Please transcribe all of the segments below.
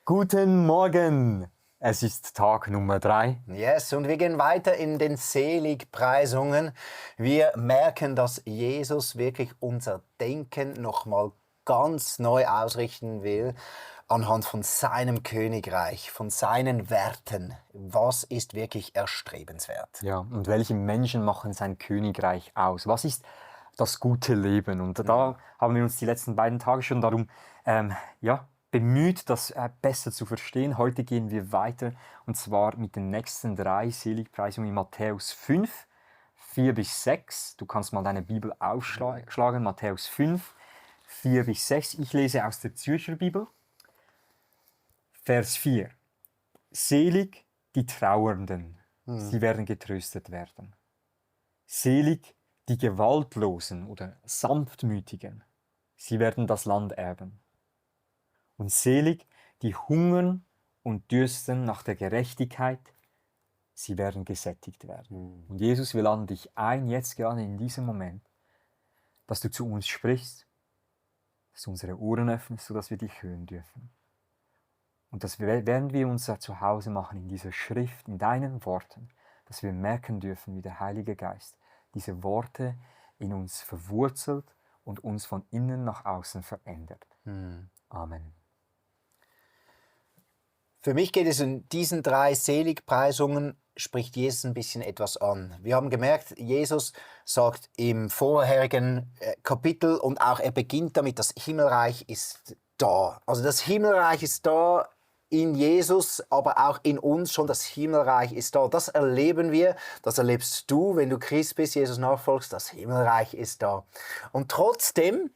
Guten Morgen! Es ist Tag Nummer 3. Yes, und wir gehen weiter in den Seligpreisungen. Wir merken, dass Jesus wirklich unser Denken nochmal ganz neu ausrichten will anhand von seinem Königreich, von seinen Werten. Was ist wirklich erstrebenswert? Ja, und welche Menschen machen sein Königreich aus? Was ist das gute Leben? Und da haben wir uns die letzten beiden Tage schon darum bemüht, das besser zu verstehen. Heute gehen wir weiter, und zwar mit den nächsten 3 Seligpreisungen in Matthäus 5, 4 bis 6. Du kannst mal deine Bibel aufschlagen, Matthäus 5, 4 bis 6. Ich lese aus der Zürcher Bibel. Vers 4. Selig die Trauernden, sie werden getröstet werden. Selig die Gewaltlosen oder Sanftmütigen, sie werden das Land erben. Und selig die hungern und dürsten nach der Gerechtigkeit, sie werden gesättigt werden. Und Jesus, wir laden dich ein, jetzt gerade in diesem Moment, dass du zu uns sprichst, dass du unsere Ohren öffnest, sodass wir dich hören dürfen. Und das werden wir uns zu Hause machen in dieser Schrift, in deinen Worten, dass wir merken dürfen, wie der Heilige Geist diese Worte in uns verwurzelt und uns von innen nach außen verändert. Amen. Für mich geht es in diesen 3 Seligpreisungen, spricht Jesus ein bisschen etwas an. Wir haben gemerkt, Jesus sagt im vorherigen Kapitel und auch er beginnt damit, das Himmelreich ist da. Also das Himmelreich ist da in Jesus, aber auch in uns schon, das Himmelreich ist da. Das erleben wir, das erlebst du, wenn du Christ bist, Jesus nachfolgst, das Himmelreich ist da. Und trotzdem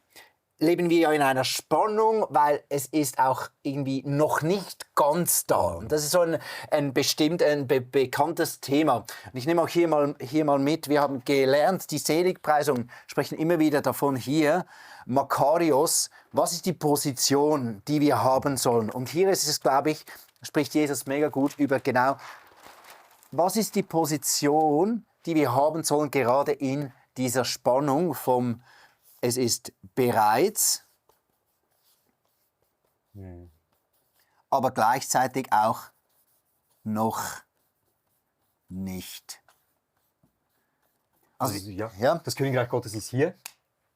leben wir ja in einer Spannung, weil es ist auch irgendwie noch nicht ganz da. Und das ist so ein bekanntes Thema. Und ich nehme auch hier mal mit, wir haben gelernt, die Seligpreisungen sprechen immer wieder davon hier, Makarios, was ist die Position, die wir haben sollen? Und hier ist es, glaube ich, spricht Jesus mega gut über genau, was ist die Position, die wir haben sollen, gerade in dieser Spannung vom es ist bereits, aber gleichzeitig auch noch nicht. Also das Königreich Gottes ist hier,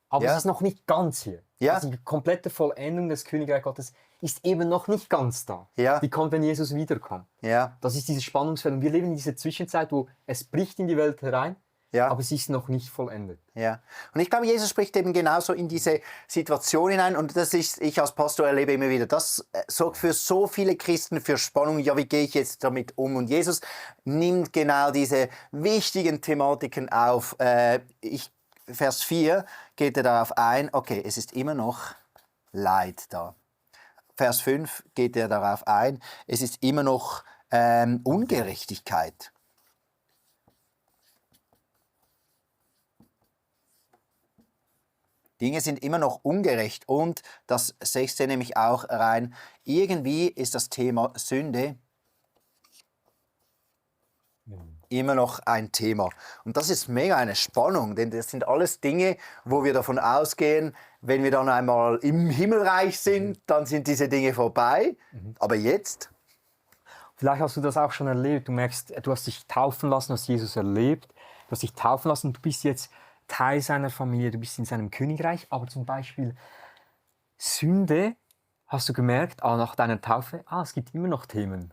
aber es ist noch nicht ganz hier. Ja. Also die komplette Vollendung des Königreichs Gottes ist eben noch nicht ganz da. Ja. Die kommt, wenn Jesus wiederkommt. Ja. Das ist dieses Spannungsfeld. Und wir leben in dieser Zwischenzeit, wo es bricht in die Welt herein, aber es ist noch nicht vollendet. Ja. Und ich glaube, Jesus spricht eben genauso in diese Situation hinein. Und das ist, ich als Pastor erlebe immer wieder, das sorgt für so viele Christen für Spannung. Ja, wie gehe ich jetzt damit um? Und Jesus nimmt genau diese wichtigen Thematiken auf. Vers 4 geht er darauf ein, okay, es ist immer noch Leid da. Vers 5 geht er darauf ein, es ist immer noch Ungerechtigkeit. Dinge sind immer noch ungerecht. Und das 6. nämlich auch rein, irgendwie ist das Thema Sünde immer noch ein Thema. Und das ist mega eine Spannung, denn das sind alles Dinge, wo wir davon ausgehen, wenn wir dann einmal im Himmelreich sind, dann sind diese Dinge vorbei. Aber jetzt? Vielleicht hast du das auch schon erlebt. Du merkst, du hast dich taufen lassen, hast Jesus erlebt. Du hast dich taufen lassen und du bist jetzt Teil seiner Familie, du bist in seinem Königreich. Aber zum Beispiel Sünde, hast du gemerkt, nach deiner Taufe, es gibt immer noch Themen.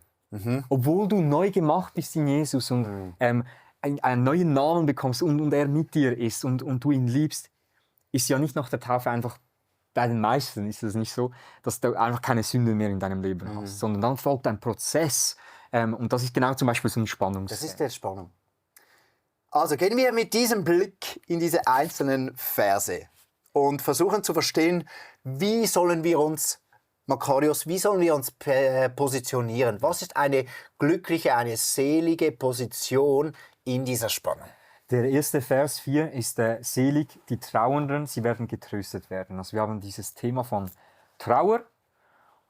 Obwohl du neu gemacht bist in Jesus und einen neuen Namen bekommst und er mit dir ist und du ihn liebst, ist ja nicht nach der Taufe einfach, bei den meisten ist es nicht so, dass du einfach keine Sünde mehr in deinem Leben hast, sondern dann folgt ein Prozess. Und das ist genau zum Beispiel so ein Spannungsfeld. Das ist der Spannung. Also gehen wir mit diesem Blick in diese einzelnen Verse und versuchen zu verstehen, wie sollen wir uns Makarios, wie sollen wir uns positionieren? Was ist eine glückliche, eine selige Position in dieser Spannung? Der erste Vers 4 ist selig die Trauernden, sie werden getröstet werden. Also wir haben dieses Thema von Trauer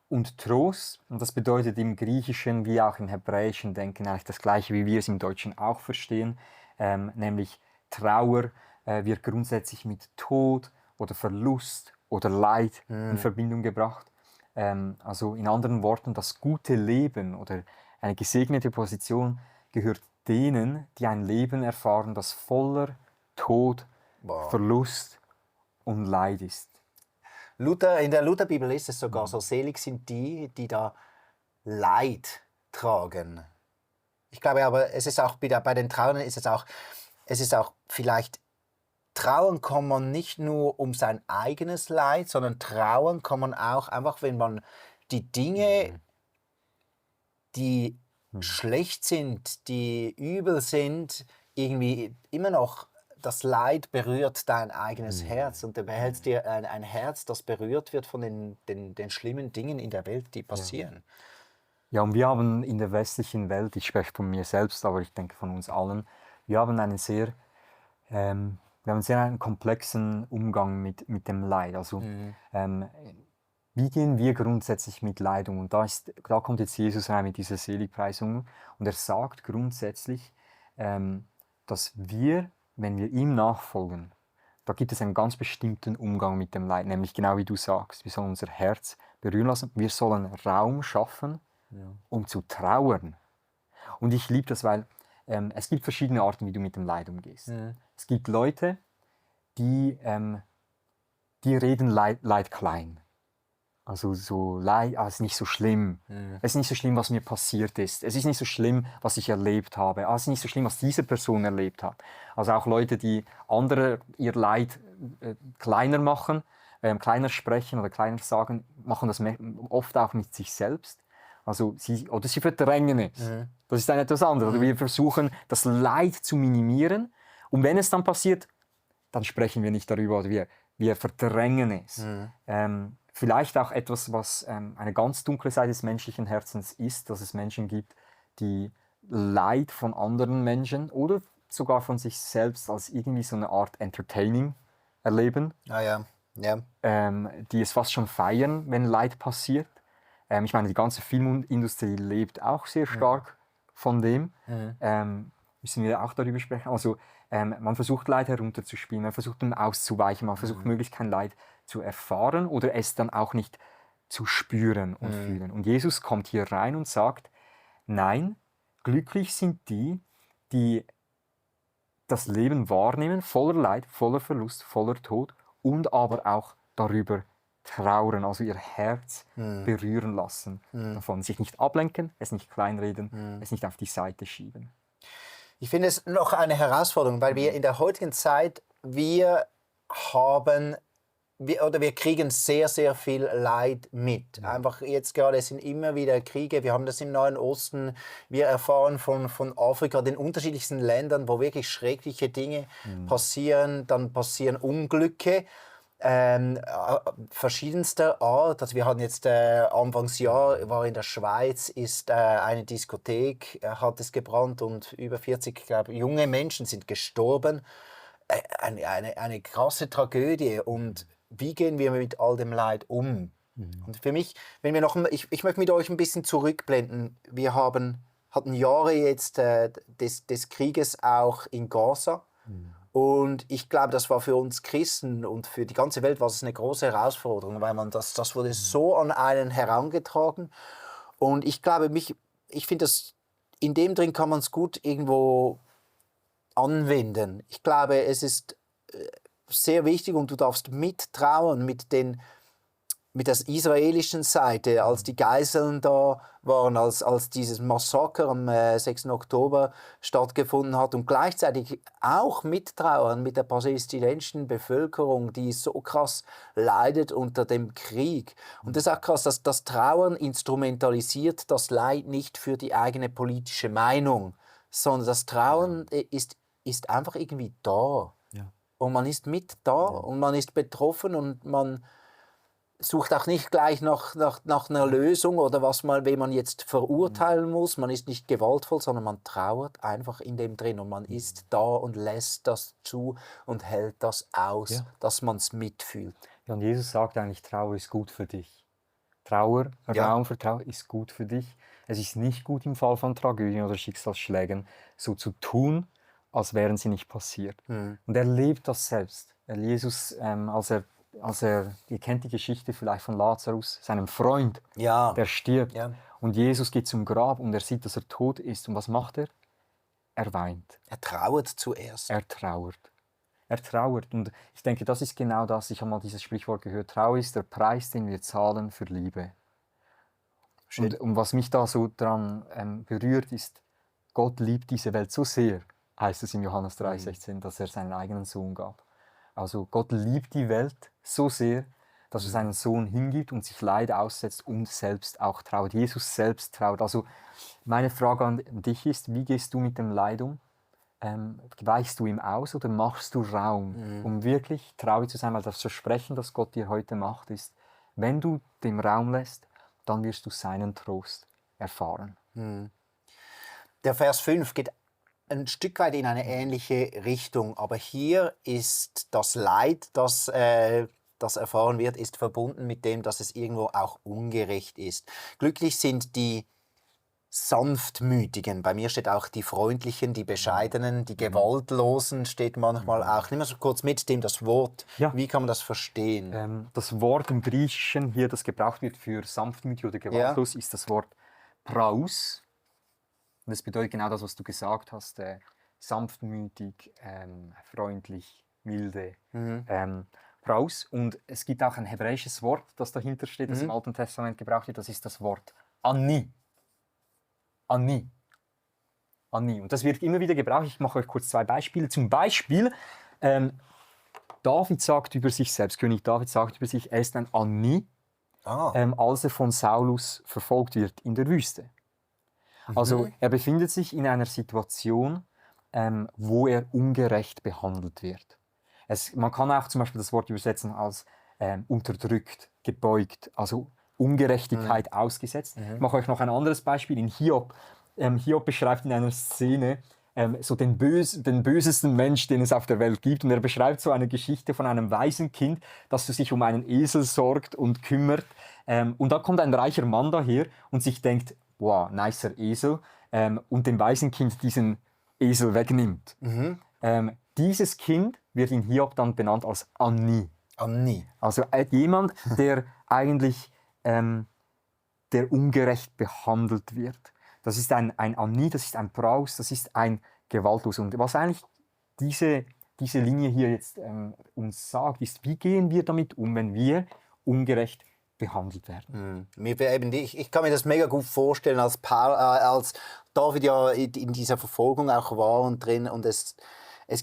und Trost. Und das bedeutet im Griechischen wie auch im Hebräischen Denken eigentlich das Gleiche, wie wir es im Deutschen auch verstehen. Nämlich Trauer wird grundsätzlich mit Tod oder Verlust oder Leid in Verbindung gebracht. Also in anderen Worten, das gute Leben oder eine gesegnete Position gehört denen, die ein Leben erfahren, das voller Tod, Wow. Verlust und Leid ist. In der Lutherbibel ist es sogar so, selig sind die, die da Leid tragen. Ich glaube aber, es ist auch bei den Trauern es ist auch vielleicht, trauern kann man nicht nur um sein eigenes Leid, sondern trauern kann man auch einfach, wenn man die Dinge, die schlecht sind, die übel sind, irgendwie immer noch das Leid berührt dein eigenes Herz und du behältst dir ein Herz, das berührt wird von den schlimmen Dingen in der Welt, die passieren. Ja, und wir haben in der westlichen Welt, ich spreche von mir selbst, aber ich denke von uns allen, wir haben einen sehr einen komplexen Umgang mit dem Leid. Also wie gehen wir grundsätzlich mit Leid um? Und da kommt jetzt Jesus rein mit dieser Seligpreisung und er sagt grundsätzlich, dass wir, wenn wir ihm nachfolgen, da gibt es einen ganz bestimmten Umgang mit dem Leid, nämlich genau wie du sagst, wir sollen unser Herz berühren lassen, wir sollen Raum schaffen, um zu trauern. Und ich liebe das, weil es gibt verschiedene Arten, wie du mit dem Leid umgehst. Es gibt Leute, die reden Leid klein. Also so Leid, es ist nicht so schlimm. Es ist nicht so schlimm, was mir passiert ist. Es ist nicht so schlimm, was ich erlebt habe. Es ist nicht so schlimm, was diese Person erlebt hat. Also auch Leute, die andere ihr Leid kleiner machen, kleiner sprechen oder kleiner sagen, machen das oft auch mit sich selbst. Also sie verdrängen es. Das ist dann etwas anderes. Also wir versuchen, das Leid zu minimieren. Und wenn es dann passiert, dann sprechen wir nicht darüber. Oder wir verdrängen es. Vielleicht auch etwas, was eine ganz dunkle Seite des menschlichen Herzens ist, dass es Menschen gibt, die Leid von anderen Menschen oder sogar von sich selbst als irgendwie so eine Art Entertaining erleben. Die es fast schon feiern, wenn Leid passiert. Ich meine, die ganze Filmindustrie lebt auch sehr stark von dem. Müssen wir auch darüber sprechen. Also man versucht Leid herunterzuspielen, man versucht dem auszuweichen, man versucht möglichst kein Leid zu erfahren oder es dann auch nicht zu spüren und fühlen. Und Jesus kommt hier rein und sagt, nein, glücklich sind die, die das Leben wahrnehmen, voller Leid, voller Verlust, voller Tod und aber auch darüber trauern, also ihr Herz berühren lassen davon. Sich nicht ablenken, es nicht kleinreden, es nicht auf die Seite schieben. Ich finde es noch eine Herausforderung, weil wir in der heutigen Zeit, wir kriegen sehr, sehr viel Leid mit. Einfach jetzt gerade, es sind immer wieder Kriege, wir haben das im Nahen Osten, wir erfahren von Afrika, den unterschiedlichsten Ländern, wo wirklich schreckliche Dinge passieren, dann passieren Unglücke. Verschiedenster Art. Also wir hatten jetzt Anfangsjahr, war in der Schweiz, ist eine Diskothek, hat es gebrannt und über 40, glaube ich, junge Menschen sind gestorben. Eine krasse Tragödie. Und wie gehen wir mit all dem Leid um? Und für mich, wenn wir ich möchte mit euch ein bisschen zurückblenden. Wir hatten Jahre jetzt des Krieges auch in Gaza. Und ich glaube, das war für uns Christen und für die ganze Welt war es eine große Herausforderung, weil das wurde so an einen herangetragen. Und ich glaube, ich finde, in dem drin kann man es gut irgendwo anwenden. Ich glaube, es ist sehr wichtig und du darfst mittrauern mit der israelischen Seite, als die Geiseln da waren, als dieses Massaker am 6. Oktober stattgefunden hat und gleichzeitig auch mittrauern mit der palästinensischen Bevölkerung, die so krass leidet unter dem Krieg. Und das ist auch krass, dass das Trauern instrumentalisiert das Leid nicht für die eigene politische Meinung, sondern das Trauern ist einfach irgendwie da. Ja. Und man ist mit da und man ist betroffen und man sucht auch nicht gleich nach einer Lösung oder wen man jetzt verurteilen muss. Man ist nicht gewaltvoll, sondern man trauert einfach in dem drin und man ist da und lässt das zu und hält das aus, dass man es mitfühlt. Ja, und Jesus sagt eigentlich, Trauer ist gut für dich. Trauer, Raum für Trauer ist gut für dich. Es ist nicht gut im Fall von Tragödien oder Schicksalsschlägen, so zu tun, als wären sie nicht passiert. Und er lebt das selbst. Jesus, als er ihr kennt die Geschichte vielleicht von Lazarus, seinem Freund, Ja. der stirbt. Ja. Und Jesus geht zum Grab und er sieht, dass er tot ist. Und was macht er? Er weint. Er trauert zuerst. Er trauert. Er trauert. Und ich denke, das ist genau das. Ich habe mal dieses Sprichwort gehört. Trauer ist der Preis, den wir zahlen für Liebe. Und was mich da so dran berührt, ist, Gott liebt diese Welt so sehr, heißt es in Johannes 3,16, dass er seinen eigenen Sohn gab. Also Gott liebt die Welt so sehr, dass er seinen Sohn hingibt und sich Leid aussetzt und selbst auch trauert. Jesus selbst trauert. Also meine Frage an dich ist, wie gehst du mit dem Leid um? Weichst du ihm aus oder machst du Raum, um wirklich traurig zu sein? Weil das Versprechen, das Gott dir heute macht, ist, wenn du dem Raum lässt, dann wirst du seinen Trost erfahren. Der Vers 5 geht ein Stück weit in eine ähnliche Richtung, aber hier ist das Leid, das erfahren wird, ist verbunden mit dem, dass es irgendwo auch ungerecht ist. Glücklich sind die Sanftmütigen. Bei mir steht auch die Freundlichen, die Bescheidenen, die Gewaltlosen steht manchmal auch. Nimm mal so kurz mit dem das Wort. Ja. Wie kann man das verstehen? Das Wort im Griechischen hier, das gebraucht wird für sanftmütig oder gewaltlos, ist das Wort praus. Und das bedeutet genau das, was du gesagt hast. Sanftmütig, freundlich, milde. Praus. Und es gibt auch ein hebräisches Wort, das dahinter steht, das im Alten Testament gebraucht wird. Das ist das Wort Ani. Ani. Ani. Und das wird immer wieder gebraucht. Ich mache euch kurz 2 Beispiele. Zum Beispiel, David sagt über sich selbst, König David sagt über sich, er ist ein Ani, als er von Saulus verfolgt wird in der Wüste. Also er befindet sich in einer Situation, wo er ungerecht behandelt wird. Man kann auch zum Beispiel das Wort übersetzen als unterdrückt, gebeugt, also Ungerechtigkeit ausgesetzt. Ich mache euch noch ein anderes Beispiel in Hiob. Hiob beschreibt in einer Szene so den bösesten Mensch, den es auf der Welt gibt. Und er beschreibt so eine Geschichte von einem Waisenkind, das sich um einen Esel sorgt und kümmert. Und da kommt ein reicher Mann daher und sich denkt, wow, nicer Esel, und dem Waisenkind diesen Esel wegnimmt. Dieses Kind wird in Hiob dann benannt als Ani. Ani. Also jemand, der eigentlich der ungerecht behandelt wird. Das ist ein Ani, das ist ein Praus, das ist ein Gewaltlos. Und was eigentlich diese Linie hier jetzt uns sagt, ist, wie gehen wir damit um, wenn wir ungerecht behandelt werden. Ich kann mir das mega gut vorstellen, als David ja in dieser Verfolgung auch war und drin, und es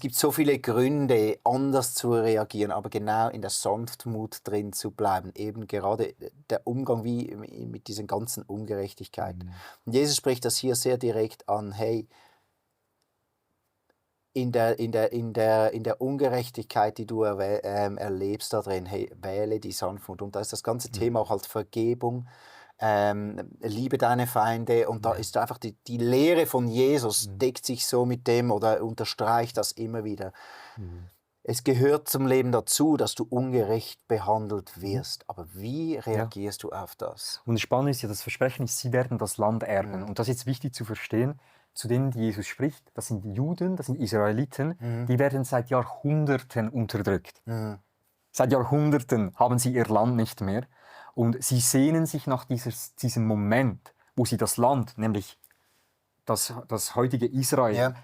gibt so viele Gründe, anders zu reagieren, aber genau in der Sanftmut drin zu bleiben. Eben gerade der Umgang wie mit diesen ganzen Ungerechtigkeiten. Und Jesus spricht das hier sehr direkt an. Hey, in der Ungerechtigkeit, die du erlebst da drin, hey, wähle die Sanftmut. Und da ist das ganze Thema auch halt Vergebung, liebe deine Feinde, und da ist einfach die Lehre von Jesus, deckt sich so mit dem oder unterstreicht das immer wieder. Es gehört zum Leben dazu, dass du ungerecht behandelt wirst. Aber wie reagierst du auf das? Und das Spannende ist ja, das Versprechen ist, sie werden das Land erben. Und das ist jetzt wichtig zu verstehen, zu denen, die Jesus spricht, das sind die Juden, das sind Israeliten, die werden seit Jahrhunderten unterdrückt. Seit Jahrhunderten haben sie ihr Land nicht mehr. Und sie sehnen sich nach diesem Moment, wo sie das Land, nämlich das heutige Israel,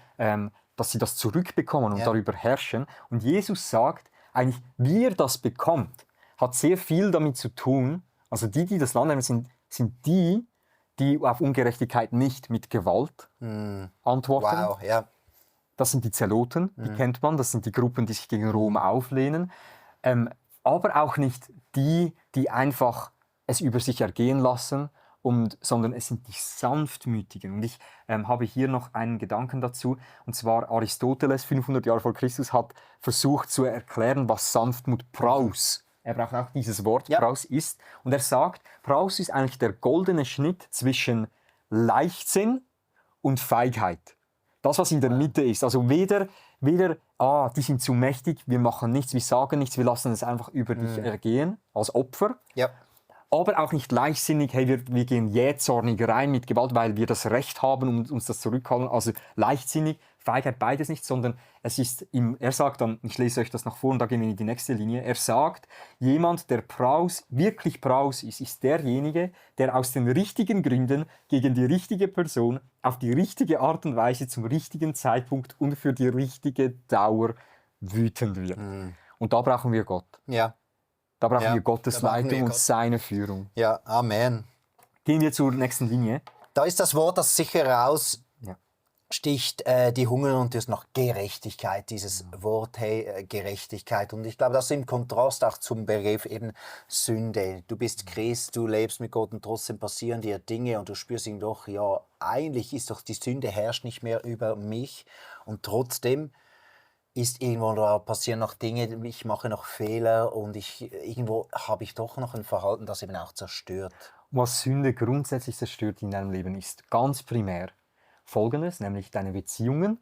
dass sie das zurückbekommen und darüber herrschen. Und Jesus sagt, eigentlich, wie er das bekommt, hat sehr viel damit zu tun, also die das Land haben, sind die auf Ungerechtigkeit nicht mit Gewalt antworten. Wow, ja. Das sind die Zeloten, die kennt man, das sind die Gruppen, die sich gegen Rom auflehnen. Aber auch nicht die einfach es über sich ergehen lassen, sondern es sind die Sanftmütigen. Und ich habe hier noch einen Gedanken dazu, und zwar Aristoteles, 500 Jahre vor Christus, hat versucht zu erklären, was Sanftmut Praus, er braucht auch dieses Wort, Praus ist. Und er sagt, Praus ist eigentlich der goldene Schnitt zwischen Leichtsinn und Feigheit. Das, was in der Mitte ist. Also weder die sind zu mächtig, wir machen nichts, wir sagen nichts, wir lassen es einfach über dich ergehen, als Opfer. Ja. aber auch nicht leichtsinnig, hey, wir gehen jähzornig rein mit Gewalt, weil wir das Recht haben und uns das zurückhalten. Also leichtsinnig, Feigheit, beides nicht, sondern er sagt dann, ich lese euch das noch vor und da gehen wir in die nächste Linie, er sagt, jemand, der wirklich Praus ist derjenige, der aus den richtigen Gründen gegen die richtige Person auf die richtige Art und Weise zum richtigen Zeitpunkt und für die richtige Dauer wütend wird. Und da brauchen wir Gott. Ja. Da brauchen Ja, wir Gottes da brauchen wir Leitung und Gott. seine Führung. Ja, Amen. Gehen wir zur nächsten Linie. Da ist das Wort, das sicher raussticht, Ja. die Hunger und das noch Gerechtigkeit, dieses Wort, hey, Gerechtigkeit. Und ich glaube, das ist im Kontrast auch zum Begriff eben Sünde. Du bist Christ, du lebst mit Gott und trotzdem passieren dir Dinge und du spürst ihn doch, ja, eigentlich ist doch die Sünde herrscht nicht mehr über mich und trotzdem ist irgendwo, da passieren noch Dinge, ich mache noch Fehler und irgendwo habe ich doch noch ein Verhalten, das eben auch zerstört. Was Sünde grundsätzlich zerstört in deinem Leben ist, ganz primär Folgendes, nämlich deine Beziehungen.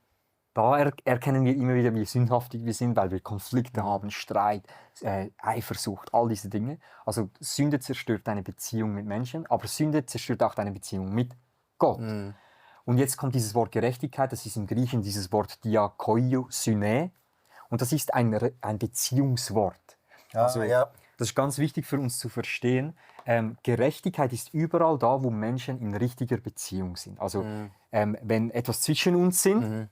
Da erkennen wir immer wieder, wie sündhaftig wir sind, weil wir Konflikte haben, Streit, Eifersucht, all diese Dinge. Also Sünde zerstört deine Beziehung mit Menschen, aber Sünde zerstört auch deine Beziehung mit Gott. Und jetzt kommt dieses Wort Gerechtigkeit, das ist im Griechischen dieses Wort diakoio syne und das ist ein Beziehungswort. Also, ja. das ist ganz wichtig für uns zu verstehen. Gerechtigkeit ist überall da, wo Menschen in richtiger Beziehung sind. Also wenn etwas zwischen uns sind,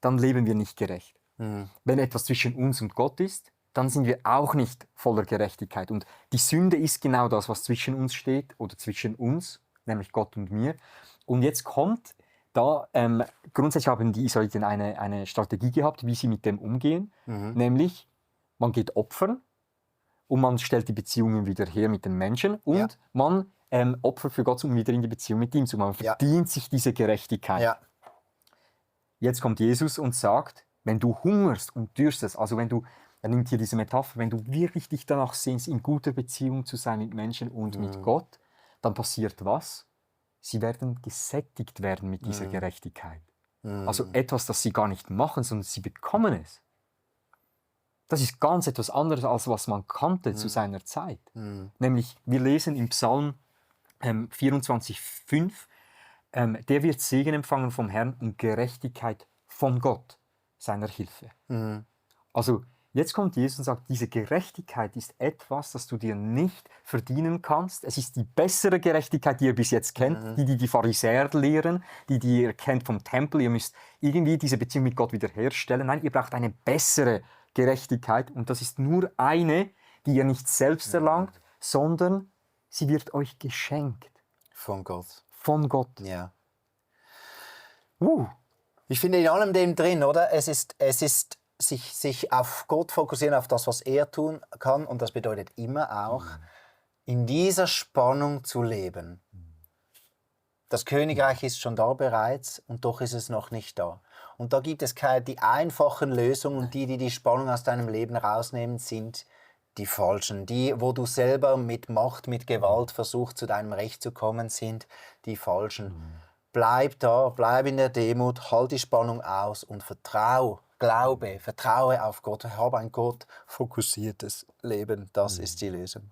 dann leben wir nicht gerecht. Wenn etwas zwischen uns und Gott ist, dann sind wir auch nicht voller Gerechtigkeit. Und die Sünde ist genau das, was zwischen uns steht oder zwischen uns, nämlich Gott und mir. Und jetzt kommt da, grundsätzlich haben die Israeliten eine Strategie gehabt, wie sie mit dem umgehen. Nämlich, man geht opfern und man stellt die Beziehungen wieder her mit den Menschen und man opfert für Gott, um wieder in die Beziehung mit ihm zu kommen. Man verdient sich diese Gerechtigkeit. Ja. Jetzt kommt Jesus und sagt, wenn du hungerst und dürstest, also er nimmt hier diese Metapher, wenn du wirklich dich danach sehnst, in guter Beziehung zu sein mit Menschen und mit Gott, dann passiert was? Sie werden gesättigt werden mit dieser Gerechtigkeit. Also etwas, das sie gar nicht machen, sondern sie bekommen es. Das ist ganz etwas anderes, als was man kannte zu seiner Zeit. Nämlich, wir lesen im Psalm 24,5, der wird Segen empfangen vom Herrn und Gerechtigkeit von Gott, seiner Hilfe. Also, jetzt kommt Jesus und sagt, diese Gerechtigkeit ist etwas, das du dir nicht verdienen kannst. Es ist die bessere Gerechtigkeit, die ihr bis jetzt kennt, die Pharisäer lehren, die ihr kennt vom Tempel. Ihr müsst irgendwie diese Beziehung mit Gott wiederherstellen. Nein, ihr braucht eine bessere Gerechtigkeit und das ist nur eine, die ihr nicht selbst erlangt, sondern sie wird euch geschenkt. Von Gott. Von Gott. Ja. Ich finde in allem dem drin, oder? Es ist sich auf Gott fokussieren, auf das, was er tun kann. Und das bedeutet immer auch, in dieser Spannung zu leben. Das Königreich ist schon da bereits und doch ist es noch nicht da. Und da gibt es die einfachen Lösungen und die Spannung aus deinem Leben rausnehmen, sind die falschen. Die, wo du selber mit Macht, mit Gewalt versuchst, zu deinem Recht zu kommen, sind die falschen. Bleib da, bleib in der Demut, halt die Spannung aus und vertraue auf Gott. Habe ein Gott-fokussiertes Leben. Das ist die Lösung.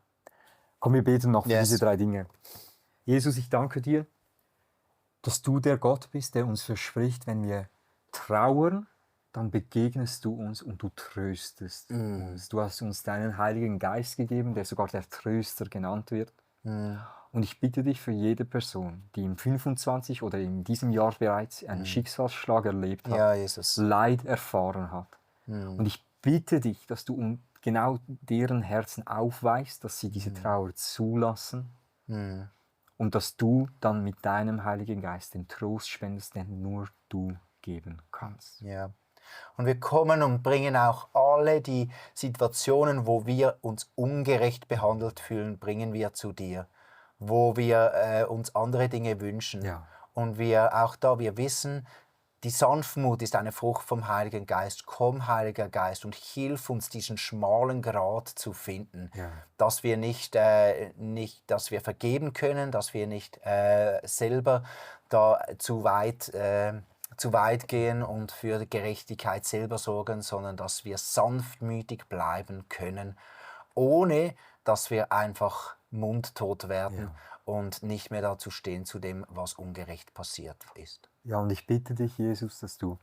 Komm, wir beten noch für Yes. diese 3 Dinge. Jesus, ich danke dir, dass du der Gott bist, der uns verspricht, wenn wir trauern, dann begegnest du uns und du tröstest uns. Du hast uns deinen Heiligen Geist gegeben, der sogar der Tröster genannt wird. Und ich bitte dich für jede Person, die im 25 oder in diesem Jahr bereits einen Schicksalsschlag erlebt hat, Ja, Jesus. Leid erfahren hat. Und ich bitte dich, dass du um genau deren Herzen aufweist, dass sie diese Trauer zulassen und dass du dann mit deinem Heiligen Geist den Trost spendest, den nur du geben kannst. Ja. Und wir kommen und bringen auch alle die Situationen, wo wir uns ungerecht behandelt fühlen, bringen wir zu dir. Wo wir uns andere Dinge wünschen. Ja. Und wir wissen, die Sanftmut ist eine Frucht vom Heiligen Geist. Komm, Heiliger Geist, und hilf uns, diesen schmalen Grat zu finden. Ja. Dass wir dass wir vergeben können, dass wir nicht selber da zu weit gehen und für Gerechtigkeit selber sorgen, sondern dass wir sanftmütig bleiben können, ohne dass wir einfach mundtot werden und nicht mehr dazu stehen zu dem, was ungerecht passiert ist. Ja, und ich bitte dich, Jesus, dass du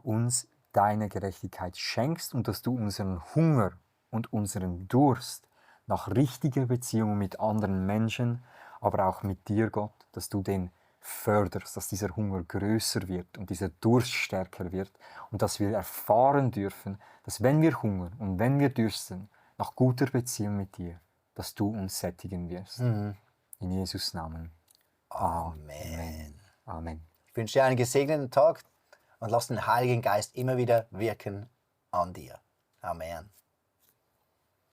uns deine Gerechtigkeit schenkst und dass du unseren Hunger und unseren Durst nach richtiger Beziehung mit anderen Menschen, aber auch mit dir, Gott, dass du den förderst, dass dieser Hunger größer wird und dieser Durst stärker wird und dass wir erfahren dürfen, dass wenn wir hungern und wenn wir dürsten nach guter Beziehung mit dir, dass du uns sättigen wirst. In Jesus' Namen. Amen. Amen. Ich wünsche dir einen gesegneten Tag und lass den Heiligen Geist immer wieder wirken an dir. Amen.